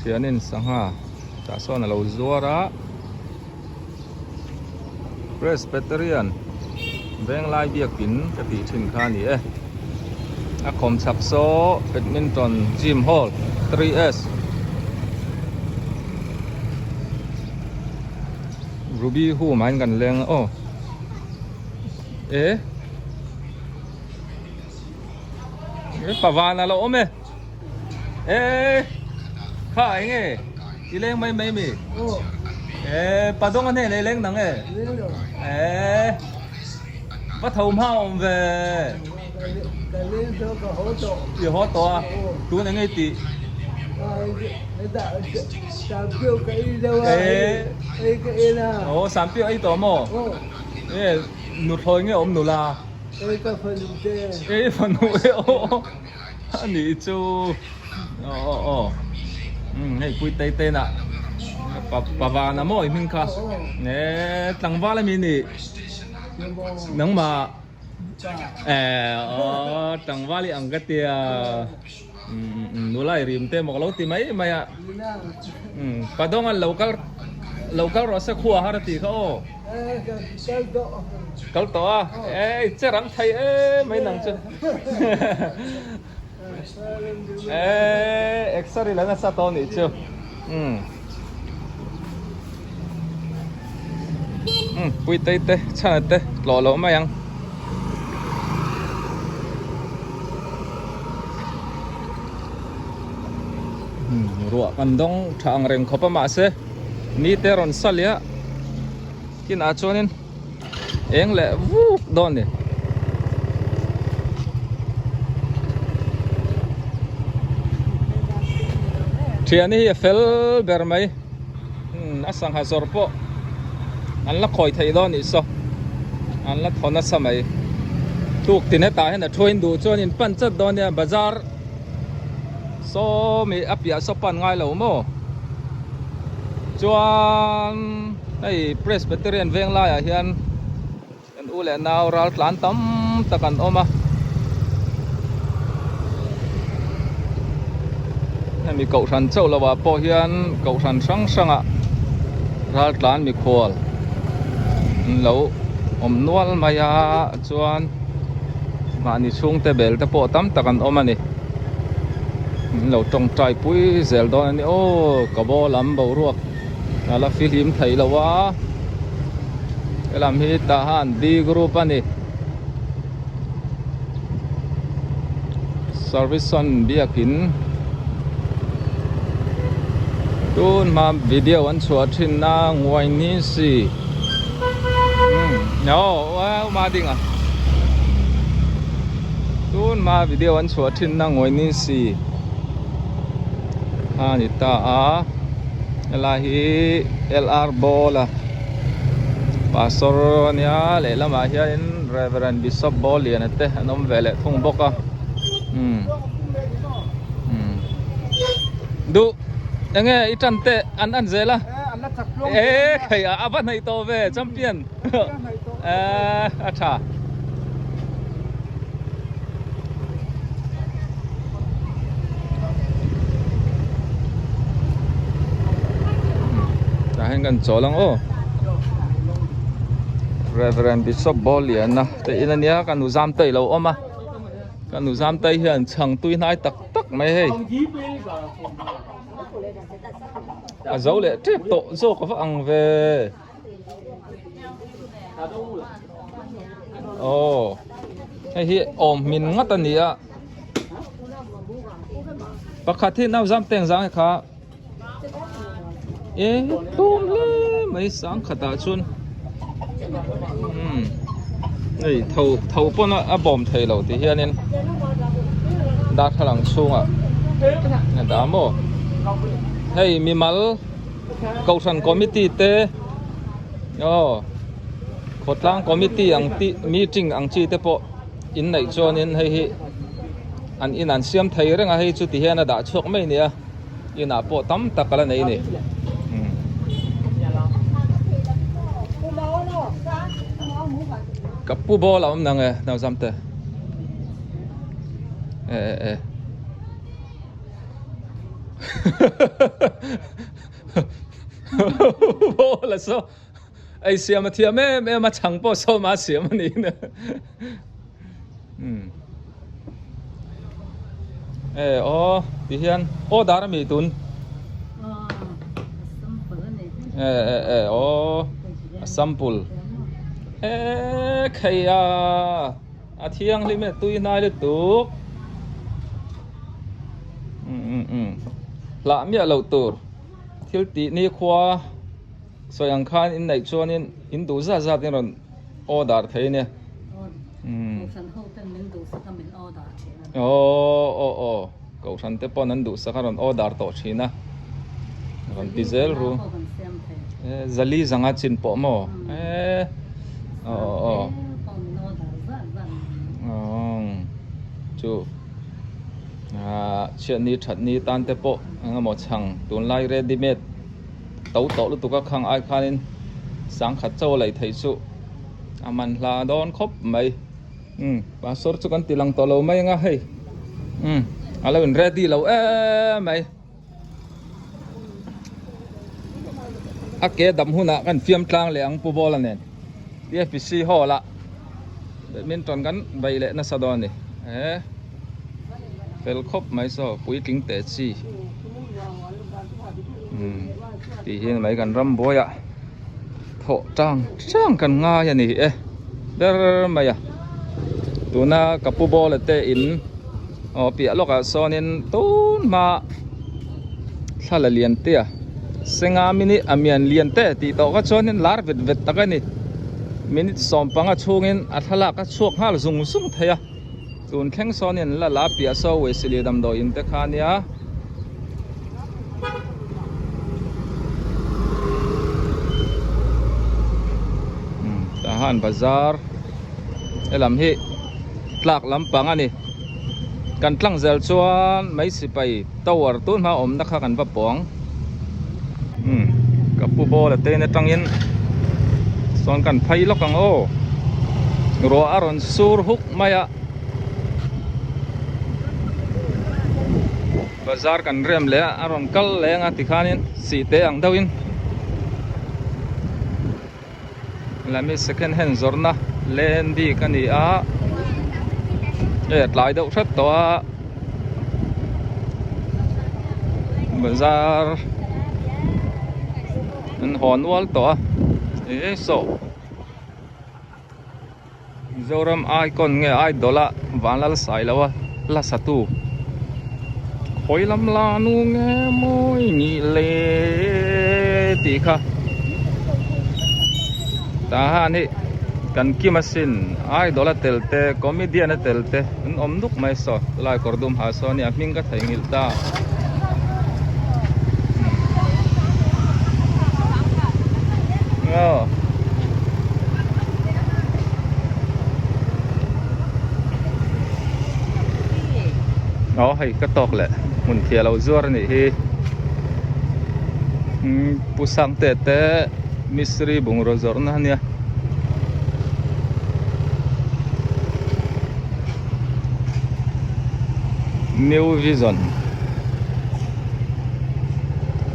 Thianin sangha tah sawn a lo zuar a Presbyterian Venglai biakin ka tih thin kha a ni e a khawm chhak saw badminton gym hall 3S Ruby hum ah hian kan leng a aw e Pavan a lo awm e. Ê kha eng nge i leng mai mai mi ê padawng a hnenah i leng nang e ê va tho hma awm ve i haw tawh a tun eng nge i tih ê aw sampiau ei tawh maw ê nuthlawi nge awm nula ê fanu e aw. A nih chu aw aw aw umm hei pui tei te nah pa pavan a maw i hming kha e tlangval ami nih nangmah e aw tlangval i ang ka tia umm nula i rim te maw ka lo ti mai mai a umm padawng an lo kal lo kal rawh se khua har a tih kha aw. Kal tawh a, e i che rang thei em mai nang chu. E exer i la nasa tawh nih chu. Umm. Umm pui tei te chhana te tlawh loh mai ang. Umm ruah kan dawng tha ang reng khawp a mahse. Ni te rawn sa leh a kinah chuanin eng leh vuk dawn a ni. Thiani hi a fel ber mai a sangha zawrh pawh an la khawi thei dawn anih saw an la thaw nasa mai tuk tin hetah hian a thuain duh chuan in pan chat dawn nia bazar Saw mi a piah saw pan ngai lo maw chuan hei Presbyterian veng laiah hian kan u leh nau ral tlan tam tak an awm a hemi kohhran chauh lo ah pawh hian kohhran hrang hrang ah ral tlan mikhual an lo awm nual mai a chuan. Mahni chhungte bel te pawh tam tak an awm a ni. Min lo tawngtai pui zel dawn a ni. Aw ka baw lam boruak a la fihlim thei lo a. Helam hi tah han D group a ni. Service on biakin tun hma video an chhuah thin a Nguainisi. Aw uma ding a tun hma video an chhuah thin na ngawi ni si a ni ta a helai hi LR ball a pastor ania lehlamah hianin reverend bishop ball lian te an awm ve leh thung bawk a umm duh enge i tan teh an an zel a. E khei a va hnaih tawh ve champion e a tha tah hian kan chawl ang aw Reverend Bishop Bawliana te in ania kan nu zam te ilo awm a kan nu zam te hian chhang tui hnai tak tak mai hei. A zo leh tep tawh zawk a va ang ve. Aw hei hi awm hmin ngat a ni a. Pakhat hi nau zam teng zang kha e tum hle mai sang khatah chuan umm hei tho tho pawn a bawm thei lo ti hianin darthlalang chhungah a dah maw hei mimal kohhran committee te aw khawtlang committee ang tih meeting ang chi te pawh inneih chuanin hei hi an in an siam thei reng a hei chu ti hian a dah chhuak mai a ni a. Inah pawh tam tak a la nei a ni. Ka pu ball a awm nang e nauzam te. E e e. Bawla saw ei siam a thiam em em a chhang pawh sawm a siam a niin umm e aw ti hian aw dar ami tun e e e aw a sample e khei a a thianghlim e tui hnai lutuk umm umm umm hlah miah loh tur thil tih ni khua sawi ang khan in neih chuanin in duh zat zat in rawn order thei a nia umm aw aw aw kohhran te pawn an duhsak a rawn order tawh thin a rawn ti zel ru zali zanga chin pawh maw eh aw aw aw chu. Ahh chhiatni thatni tan te pawh eng emaw chhang tunlai ready made to tawh lutuk a khang ai khanin sangkhat chaw a laih theih chu a man hla dawn khawp mai umm pastor chu kan ti lang tawh lo mai anga hei umm a lo in ready lo em mai a ke dam hunah kan fiam tlang leh ang pu Bawla nen T F P C hall ah. Badminton kan bei leh nasa dawn a ni he fel khawp mai saw puitling teh chi umm tih hian mai kan ram buai ah thawh tang tang kan ngai a ni e ber mai a tuna ka pu bawla te in aw piah lawkah sawnin tun hma thla la lian te a senga minute a mian lian te tih tawh kha chuanin lar vet vet tak a ni minute 15 chhungin a thlalak a chhuak nghal zung zung thei a tun thleng sawnin la la piah saw Wesley damdawiin te kha ania. Tahan bazar helam hi tlak lampang a ni kan tlang zel chuan mai sipai tower tun hma awmna kha kan va pawng umm ka pu bawla te in atangin sawn kan phei lawk ang aw ruah a rawn sur huk mai a bazar kan rem leh a a rawn kal leng a tikhanin sih te ang deuhin Lami second hand zawrhna lane bik a ni a hei a tlai deuh hret tawh a bazar an haw nual tawh a ih saw Mizoram icon nge idol a Vanlalsailoa la satu khawi lam la nu nge mawi nih le tih kha tah hian hi kan kim asin idol a tel te comedian a tel te an awm nuk mai saw chulai kawr dum ha saw ania hming ka theihnghilh ta. Aw. Aw hei ka tawk leh hmun thia lo zuar a nih hi umm Pu Sangte te mistri bungraw zawrhna a nia. New Vision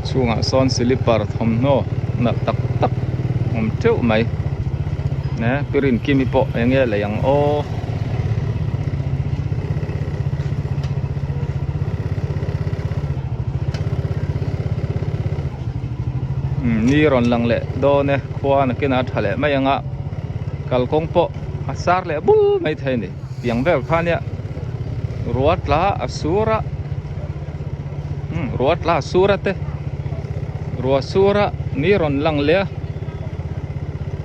chhungah sawn slipper thawmhnaw nalh tak tak awm teuh mai eh pirin kimi pawh eng nge lei ang aw. Ni rawn lang leh dawn e khua nakinah a tha leh mai ang a kalkawng pawh a sar leh bul mai thei a ni. Tiang vel kha nia rua tla a sur a umm rua tla a sur a te rua sur a ni rawn lang leh a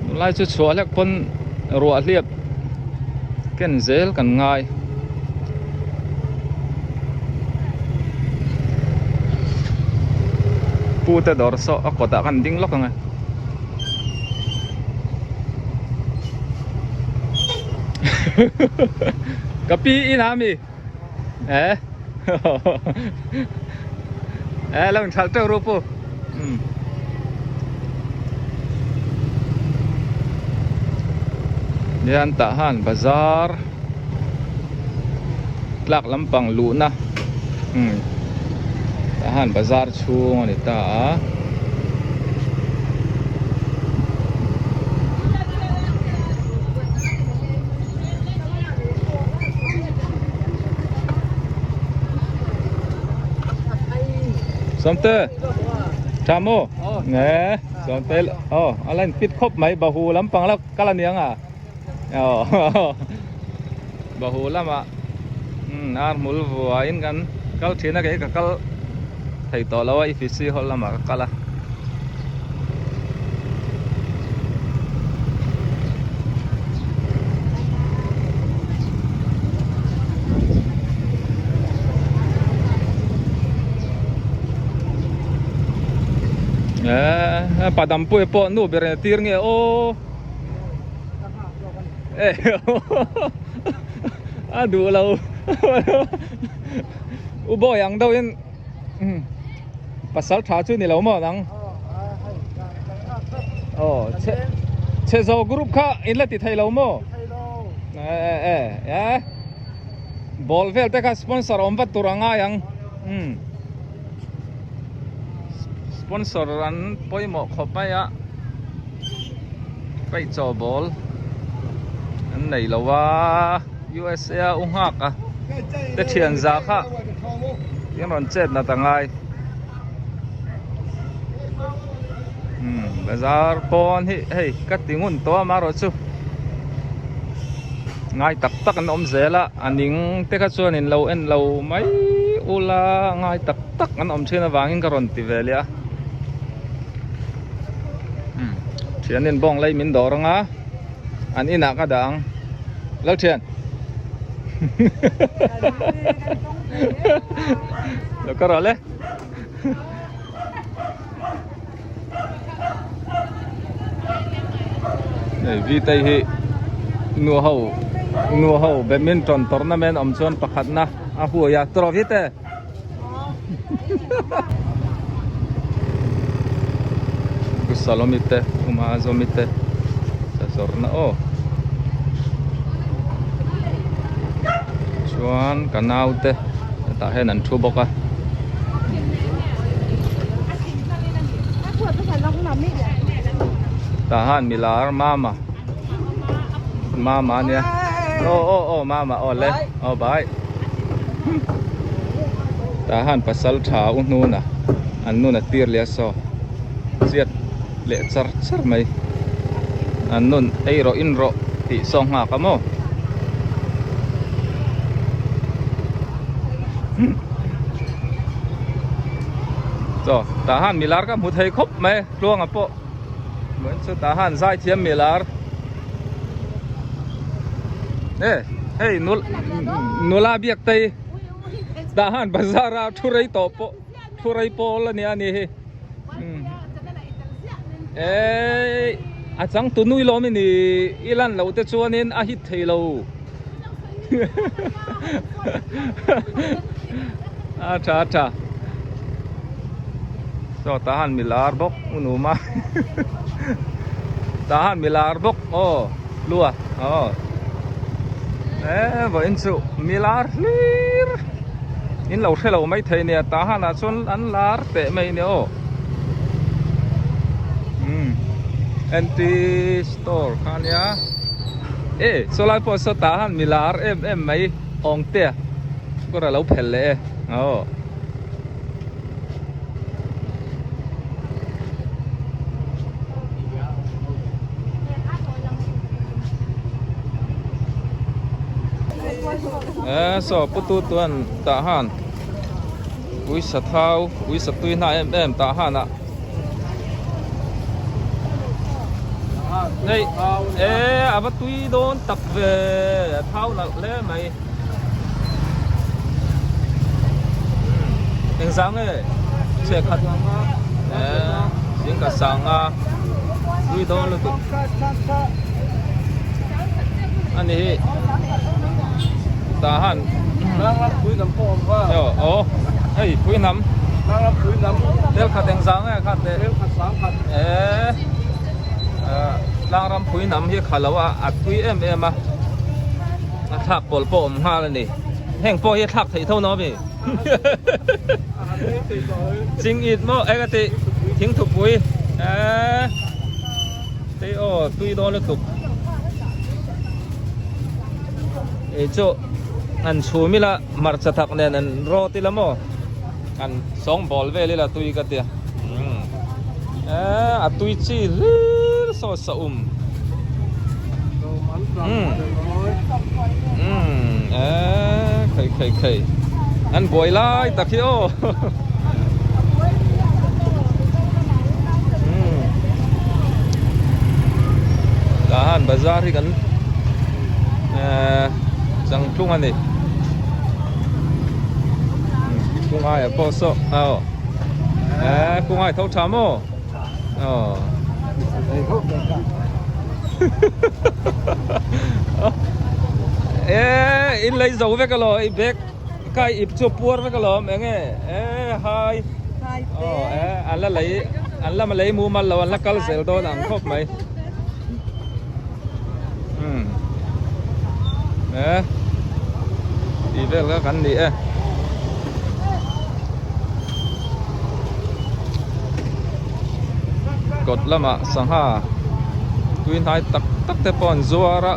tunlai chu chhuah hlek pawn ruah hliap ken zel kan ngai. Pu te dawr saw a kawtah khan ding lawk ang e. Ka pi in a mi eh eh lo in thalh teuh ru pu um hian tah han bazar tlak lampang luhna um. Tah hian bazar chhung a ni ta a. Sawmte tha maw nge Sawmte aw a la in fit khawp mai bahu lampang la kal a niang a aw bahu lamah umm ar hmul vuahin kan kal thin a kei ka kal thei tawh lo a EPC hall lamah ka kal a. Eh, padam pui pawh nu ber in tir nge aw eh a duh lo u bawi ang deuh in pasal tha chu ni lo maw nang aw che che zo group kha in la ti thei lo maw eh eh eh ball vel te kha sponsor awm vat tur a ngai ang um sponsor an pawimawh khawp mai a paihchaw ball an nei lo a USA a u nghak a te thian za kha in rawn chet nat a ngai umm bazar pawn hi hei ka ti ngun tawh a amaherawhchu ngai tak tak an awm zel a a ning te kha chuan in lo en lo mai ula ngai tak tak an awm thin avangin ka rawn ti ve leh a umm thianin bawng lei min dawr anga an inah ka dah ang lo thian lo ka rawh le Hei vitei hi nu ho nu ho badminton tournament awm chuan pakhatna a huai a tawrh vite. Pu Salomi te Pu Mazomi te sa zawrhna aw chuan ka nau te hetah hian an thu bawk a. Tah hian milar mama mama ania aw aw aw mama aw le aw bai. Tah hian pasal tha u hnuna an nun a tir leh a saw chiat leh char char mai an nun ei rawh in rawh tih saw nghak a maw chaw tah hian milar ka hmu thei khawp mai tluanga pawh chu tah hian zai thiam milar. E hei nul nula biak te hi tah han bazar a thu rei tawh pawh thu rei pawl a nia ni hi e a chang tu nui lawm i ni i lan loh te chuanin a hit thei lo a tha a tha saw tah han milar bawk u numa tah han milar bawk aw lua aw e vawiin chu milar hlir in lo hre lo mai thei nia tah han ah chuan an lar teh mai nia aw umm N T store kha nia e saw lai pawh saw tah han milar em em mai awng te kawr alo phel leh e aw. E saw putu tuan tah han uisa thau uisa tui hna em em tah han ah Hei e a va tui dawn tak ve a thau nalh hle mai engzah nge chhe khat e zing ka sang a tui dawn lutuk a ni hi tah han aw hei pui hnam. Tel khat eng zang nge khat teh eh tlang ram phui nam hi kha lo a a tui em em a a thlak pawlh pawh awm nghal a ni heng pawh hi a thlak theih tho no ami. Ching it maw eng a tih thingthupui eee tei aw tui dawn lutuk ei chu an chhum ila hmarcha thak nen an rawt ila maw an sawngbawl vel ila tui ka tia umm eee a tui chi hlir saw sa um umm umm eee khei khei khei an buai lai tak hi aw umm tah han bazar hi kan eee changtlung a ni kungaiah pawh saw aw eee kungai tho tha maw aw eee in lei zo vek alo i bag kai ip chu puar vek alawm enge eee hai aw eee an la lei an la lei mumal lo an la kal zel dawn ang khawp mai. Umm eh tih vel kha kan ni e. Kawt lamah sangha tui hnai tak tak te pawh an zuar a.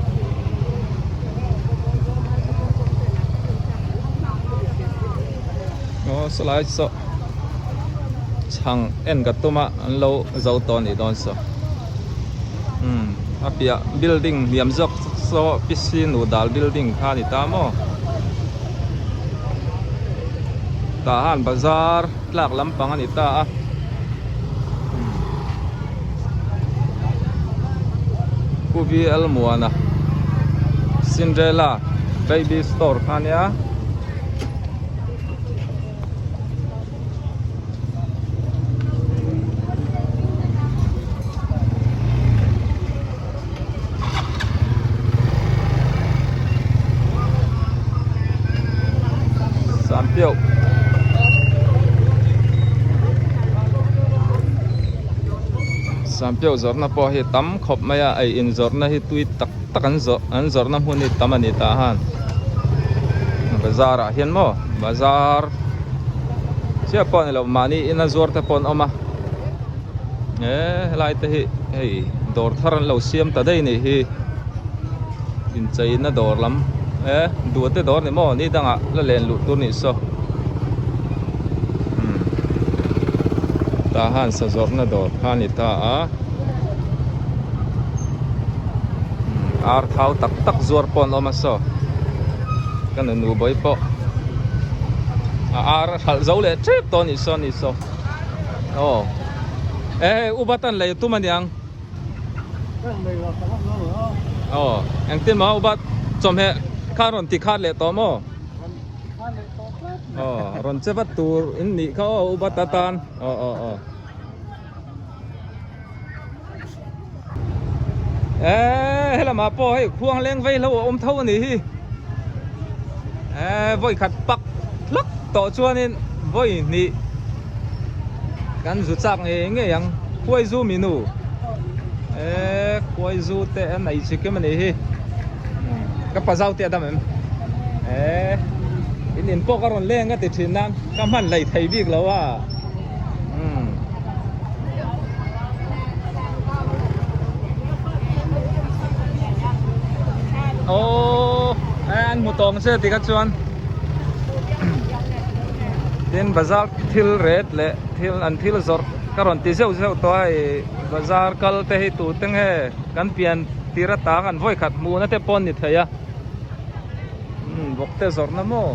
Aw sawlai saw chhang en ka tum a an lo zo tawh a nih dawn saw. Umm a piah building hniam zawk saw P_C Nudal building kha a ni ta maw tah han bazar tlak lampang a ni ta a Pu V_L Muana Cinderella baby store kha a nia. Sampiau Sampiau zawrhna pawh hi tam khawp mai a ei in zawrhna hi tui tak tak an zawrh an zawrhna hmun hi tam a ni tah han bazar ah hian maw bazar chiah pawh a ni lo mahni ina zuar te pawh an awm a eee helai te hi hei dawr thar an lo siam ta daih a nih hi incheina dawr lam e duh te dawr ni maw ni dangah la len luh tur nih saw umm tah han sa zawrhna dawr kha a ni ta a. Ar thau tak tak zuar pawh an awm a saw ka nunu bawi pawh a ar a hralh zo leh tep tawh a nih saw a ni saw aw e hei upa tan lei tum a niang aw engtin maw upa chawhmeh kha rawn ti khat leh tawh maw aw rawn che vat tur in nih kha aw upa ta tan aw aw aw. Eee helamah pawh hei khuang leng vei hlo a awm tho a nih hi eee vawi khat pak hlak tawh chuanin vawi hnih kan zu chak ngei ngei ang khuai zu minu eee khuai zu te a nei chi kim a nih hi ka pa zau te a dam em eee in in pawh ka rawn leng ka ti thin a ka hman hlei thei bik lo a. Umm. Aww an hmu tawng che tikha chuan tin bazar thil ret leh thil an thil zawrh ka rawn ti zeuh zeuh tawh a hei bazar kal te hi tute nge kan pian tir atang an vawi khat hmuhna te pawh an ni thei a umm vawk te zawrhna maw.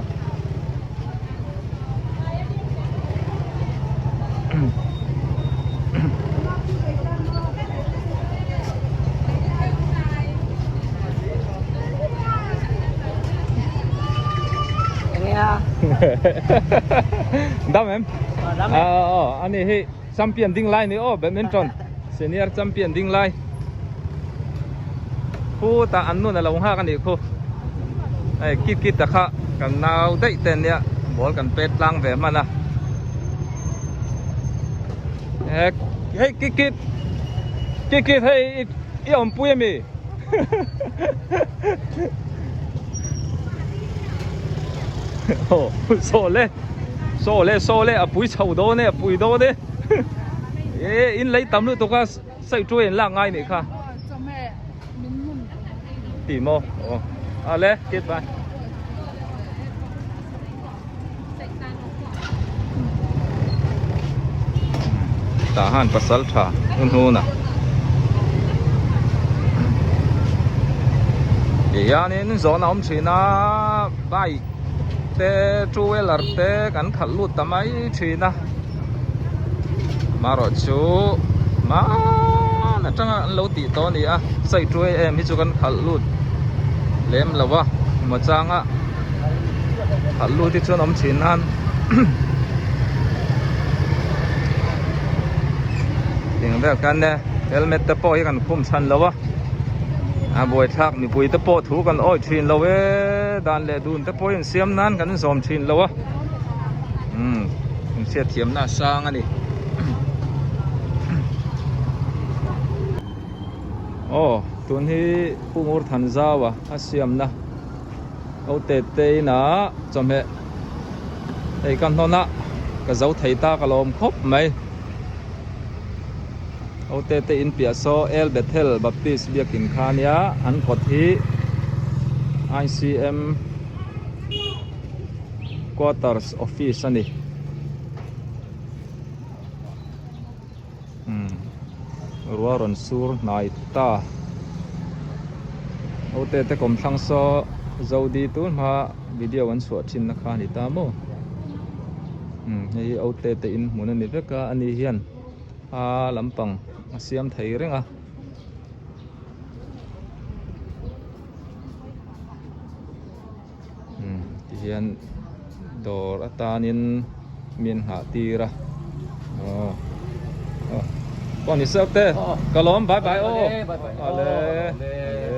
Dam em? Dam em. Ờ ani hi champion ding lai ni aw badminton senior champion ding lai. Khu tah an nun a lo nghak a nih khu. Hei kit kit ta kha kan nau daih te ania ball kan pet tlang ve hman a. Hei kit kit kit kit hei i awmpui ami? Aw saw le. Saw le saw le a pui chho dawn e a pui dawn e e in lei tam lutuk a sawi ṭuai an lak ngai nih kha ti maw aw a le goodbye. Tah han pasal tha hun hun a tihianin zawn a awm thin a bike te two wheeler te kan khalh lut ta mai thin a marawh chu hmaan atanga an lo tih tawh a ni a sawi two em hi chu kan khalh lut lem lo a maw changa. Khalh lut hi chuan awm thin nan Ting vel khan e helmet te pawh hi kan khum chhan lo a a buaithlak mipui te pawh thu kan awih thin lo e dan leh dun te pawh hi an siam nan kan zawm thin lo a umm inhriatthiamna a sang a ni. Aw tun hi Pu Ngurthanzaua a siamna. Ho te te inah chawhmeh hei ka hnawn a ka zo thei ta ka lawm khawp mai ho te te in piah saw El Bethel Baptist biakin kha ania an kawt hi I_C_M quarters office a ni umm ruah rawn sur hnai ta naute te kawmthlang saw zodi tun hma video an chhuah thin na kha a ni ta maw umm hei hi ote te in hmun a ni vek a ani hian a lampang a siam thei reng a. Umm tihian dawr atanin mi an nghah tir a aw aw pawh ni seuh te ka lawm bye bye aw awle.